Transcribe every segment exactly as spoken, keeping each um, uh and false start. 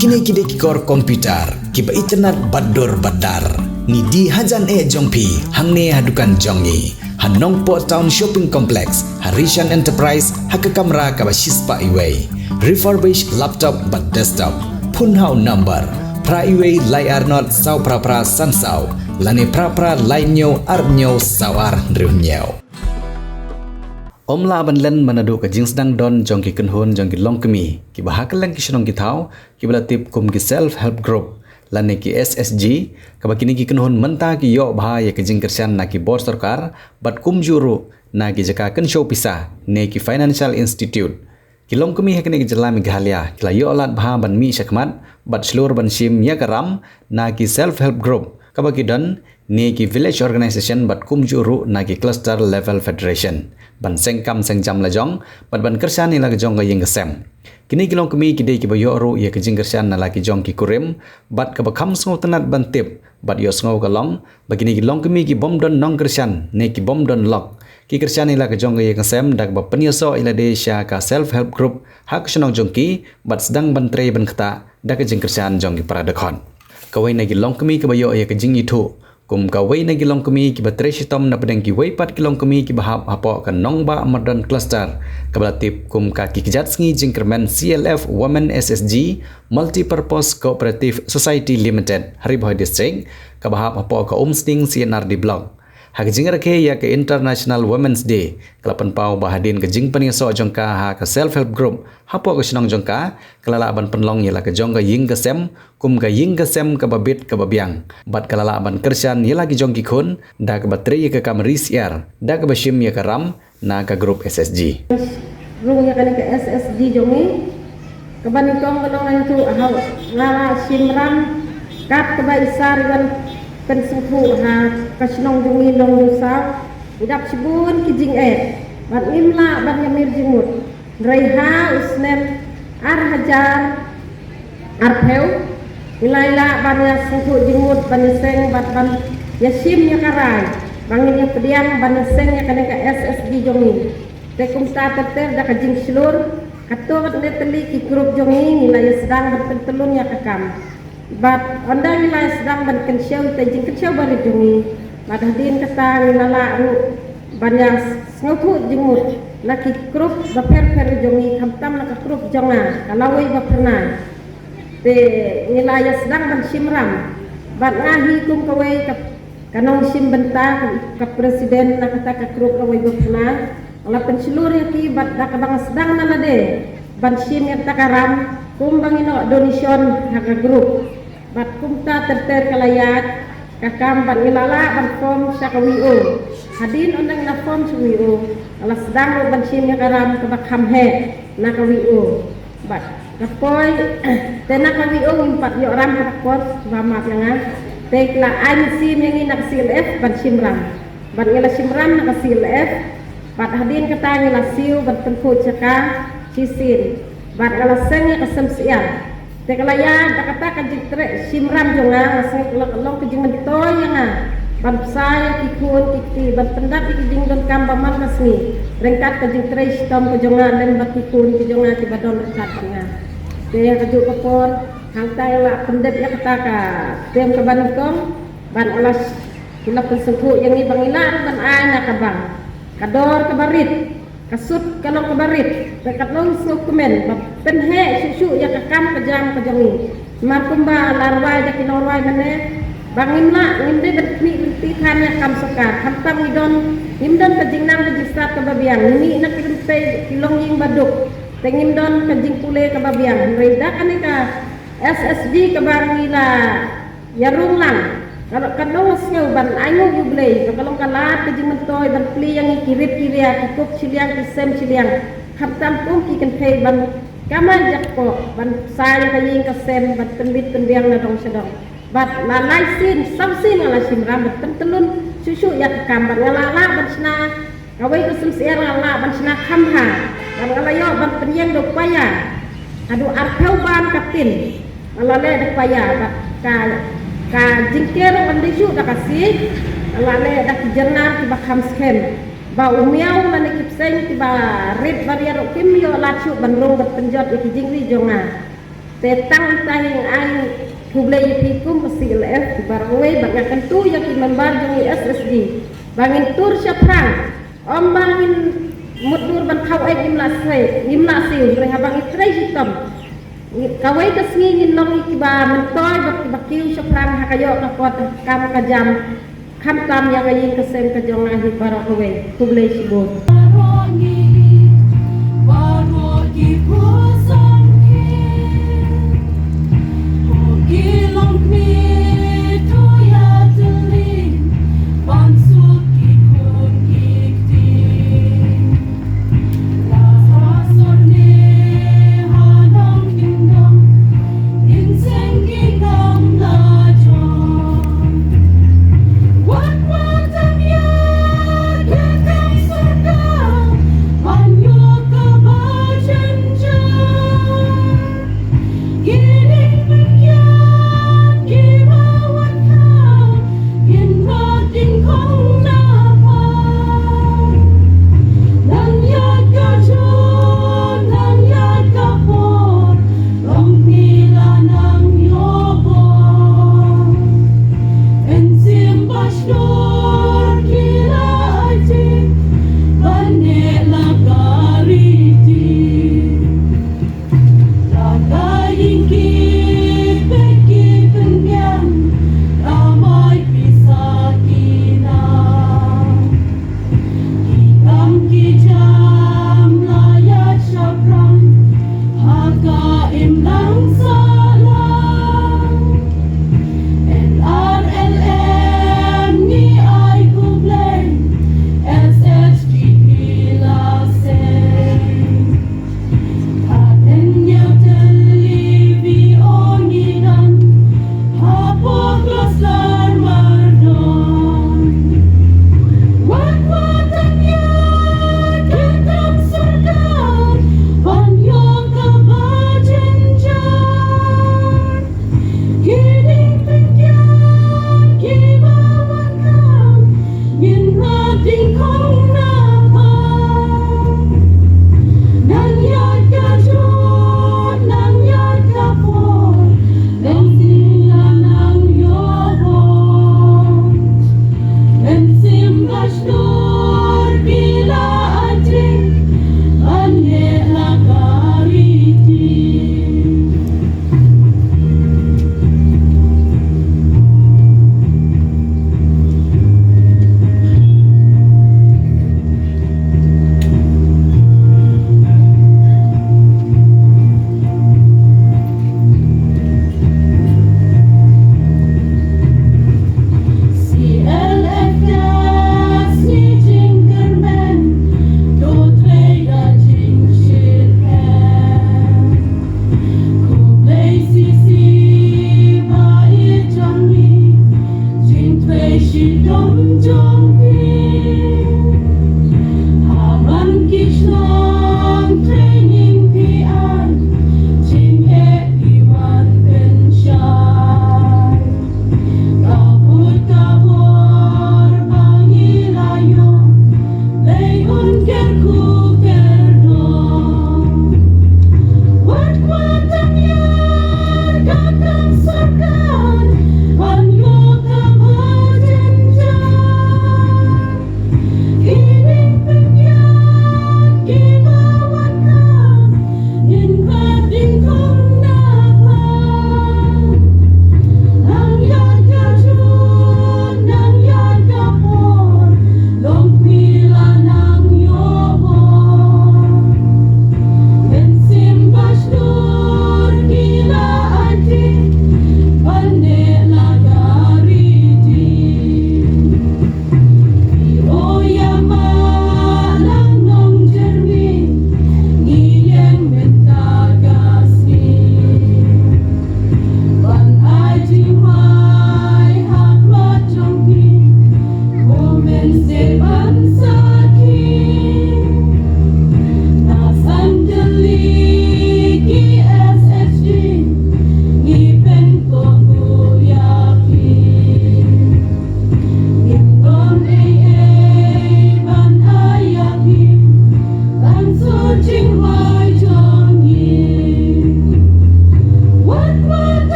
Kine ki dei ki kor computer kiba itynnad bad dur bad dar. Ngi die hajan eh jong phi hangne ha dukan jong ngi ha Nongpoh Town Shopping Complex, ha Rishan Enterprise, ha ka kamra kaba shispah iwei. Refurbish laptop bad desktop. Phone ha u number phra iwei lai ar not saw phra phra san saw lane phra phra lai hynñiew ar hynñiew saw ar hynriew hynñiew. Ym lah ban len man naduh ka jingsdang don jong ki kynhun jong ki longkmie kiba ha kylleng ki shnong ki thaw kiba la tip kum ki self help group lane ki S S G, kaba kine ki kynhun mynta ki ïoh bha ïa ka jingkyrshan na ki bor sorkar bad kumjuh ruh na ki jaka kynshew pisa ne ki financial institute. Ki longkmie ha kane ka jylla Meghalaya ki la ïoh lad bha ban mih shakhmat bad shlur ban shim ïa ka ram na ki self help group kaba ki don ne ki village organisation bad kumjuh ruh na ki cluster level federation ban seng kam seng jam la jong bad ban kyrshan ïa la ka jong ka ïing ka sem. Kine ki longkmie ki dei kiba ïoh ruh ïa ka jingkyrshan na la ki jong ki kurim bad kaba kham sngewtynnad ban tip bad ïohsngew ka long ba kine ki longkmie ki bym don nongkyrshan ne ki bym don lok, ki kyrshan ïa la ka jong ka ïing ka sem da kaba pynïasoh ïa lade sha ka self help group ha ka shnong jong ki bad sdang ban trei ban ktah da ka jingkyrshan jong ki para dkhot. Kawei na ki longkmie kaba ïoh ïa ka jingithuh kum kawei na ki longkmie kiba trei shitom na pdeng kiwei pat ki longkmie kiba hap hapoh ka Nongbah Mardon Cluster, kaba la tip kum ka Ki Kjat Sngi Jingkyrmen C L F Women S S G Multipurpose Cooperative Society Limited, ha Ri Bhoi District, kaba hap hapoh ka Umsning C and R D Block. Ha ka jingrakhe ïa ka International Women's Day, ka la pynpaw ba hadien ka jingpynïasoh jong ka ha ka self help group hapoh ka shnong jong ka, ka la lah ban pynlong ïa la ka jong ka ïing ka sem kum ka ïing ka sem kaba bit kaba biang bad ka la lah ban kyrshan ïa la ki jong ki khun da kaba trei ïa ka kam ri syiar da kaba shim ïa ka ram na ka group S S G. Rung ïa kane ka S S G jong ngi, kaba nyngkong ka long ngan tu ha nga la shim ram kat kaba i Sar i wan pynsngewthuh ha ka shnong jong ngi Nongdewsaw. Ngi dap shibun ki jingeh bad ngim lah ban ïamir jingmut. Hynrei ha u snem ar hajar arphew ngi la ïa lah ban ïasngewthuh jingmut ban ïaseng bad ban ïashim ïa ka rai ba ngin ïapdiang ban ïaseng ïa kane ka S S G jong ngi. Te kumta ter ter da ka jingshlur katto katne tylli ki group jong ngi ngi la ïasdang ban pyntyllun ïa ka kam. Bad ynda ngi la ïasdang ban kynshew ïa ka jingkynshew barit jong ngi, bad hadien kata ngi la lah ruh ban ïasngewthuh jingmut na ki group bapher bapher jong ngi, khamtam na ka group jong nga ka lawei ba phyrnai. Te ngi la ïasdang ban shim ram bad nga hi kum kawei ka, ka nongshim bynta, ka president na kata ka group lawei ba phyrnai. Nga la pynshlur ïa ki bad da kaba nga sdang na lade ban shim ïa kata ka ram kumba ngi noh donation ha ka group. Bad kumta ter ter ka la ïaid ka kam bad ngi la lah ban form sha ka V O. Hadien ynda ngi la form sha ka V O, nga la sdang ruh ban shim ïa ka ram kaba kham heh na ka V O. Bad ka poi te na ka V O ngim pat ïoh ram ha ka por, ba map ïa nga. Te ki la ai mynsiem ïa ngi na ka C L F ban shim ram. Bad ngi la shim ram na ka C L F. Bad hadien kata ngi la siew ban pynkhuid sha ka shisien. Bad nga la seng ïa ka sem syiar. Te ka la ïaid da kata ka jingtrei shim ram jong nga, nga seng ka long, long ka jingmyntoi ïa nga ban bsa ïa ki khun ki kti, ban pyndap ïa ki jingdonkam ba man ka sngi ryngkat ka jingtrei shitom ka jong nga lem bad ki khun ki jong nga kiba don ryngkat bad nga. Te ïa kajuh ka por hangta nga la pyndep ïa kata ka term kaba nyngkong bad nga la, ki la pynsngewthuh ïa ngi ba ngi lah ruh ban ai na ka bank. Ka dor kaba rit, ka sut ka long kaba rit, te katno ngi sngewkmen ba pynheh shuh shuh ïa ka kam ka jam ka jong ngi. Namar kumba la rwai da ki nongrwai mynne, ba ngim lah, ngim dei ban khmih lynti than ïa ka kam sorkar. Khamtam ngi don, ngim don ka jingnang ka jingstad kaba biang, ngi mih na ki rympei ki longïing ba duk, te ngim don ka jingpule kaba biang. Hynrei da kane ka S S G kaba ngi la ïa rung lang. Ka long, ka long sngew ban ainguh ïa U Blei, ka long ka lad ka jingmyntoi ban plie ïa ngi ki rip ki ria, ki kup shiliang ki sem shiliang. Khamtam kum ki kynthei ban kamai jakpoh, ban sa ïa ka ïing ka sem, ban pynbit pynbiang na dong sha dong. Bad la lai sien, saw sien nga la shim ram ban pyntyllun shuh shuh ïa ka kam bad nga la lah ban shna kawei ka sem syiar nga la lah ban shna kham bha. Bad nga la ïoh ban pynïeng da u paia. Haduh arphew bam ka tin nga la leh da paia, bad ka, ka jingker ruh ym dei shuh da ka siej, nga la leh da ki jyrnar kiba kham skhem. Ba u miaw lane ki bseiñ kiba rit ba riat ruh kim ïoh lad shuh ban rung ban pynjot ïa ki jingri jong nga. Te tang ita hi nga ai khublei ïa phi kum ka C L F baroh kawei, bad nga kyntu ïa ki member jong ngi S S G ba ngin tur shaphrang. Ym ba ngin mutdur ban thaw ei, ngim lah siew, ngim lah siew, hynrei haba ngi trei shitom, kawei ka sngi ngin long ïa kiba myntoi bad kiba kiew shaphrang ha ka ïoh ka kot, kam ka jam, khamtam ïa ka ïing ka sem ka jong nga hi baroh kawei. Khublei shibun.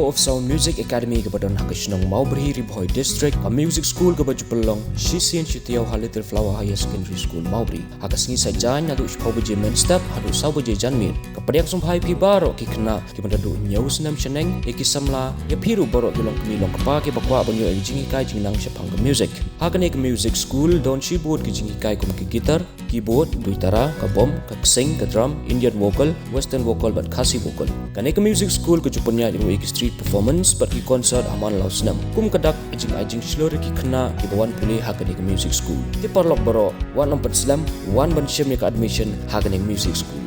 Of Sound Music Academy kaba don ha ka shnong Mawbri, Ri Bhoi District, ka music school kaba ju pynlong shisien shi taïew ha Little Flower Higher Secondary School, Mawbri. Ha ka sngi Saitjaiñ naduh shiphew baje mynstep haduh saw baje janmiet. Ka pdiang sngewbha ïa phi baroh ki khynnah kiba naduh hynñiew snem shaneng, ïa ki samla, ïa phi ruh baroh ki longkmie longkpa kiba kwah ban ïoh ïa ka jinghikai jingnang shaphang ka music. Ha kane ka music school don shibun ki jinghikai kum ka guitar, keyboard, duitara, ka bom, ka ksing, ka drum, Indian vocal, western vocal bad Khasi vocal. Kane ka music school ka ju pynïaid ruh ïa ki street performance bad ki concert ha man la u snem. Kum ka dak ka jingai jingshlur ïa ki khynnah kiba wan pule ha kane ka music school. Te paralok baroh, wat nym pynslem, wan ban shim ïa ka admission ha kane ka music school.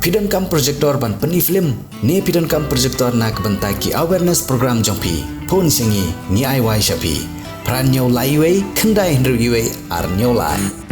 Phi donkam projector ban pyni film ne phi donkam projector na ka bynta ki awareness program jong phi? Phone sha ngi, ngi ai wai sha phi. Phra hynñiew lai uwei, khyndai hynriew uwei, ar hynñiew lai.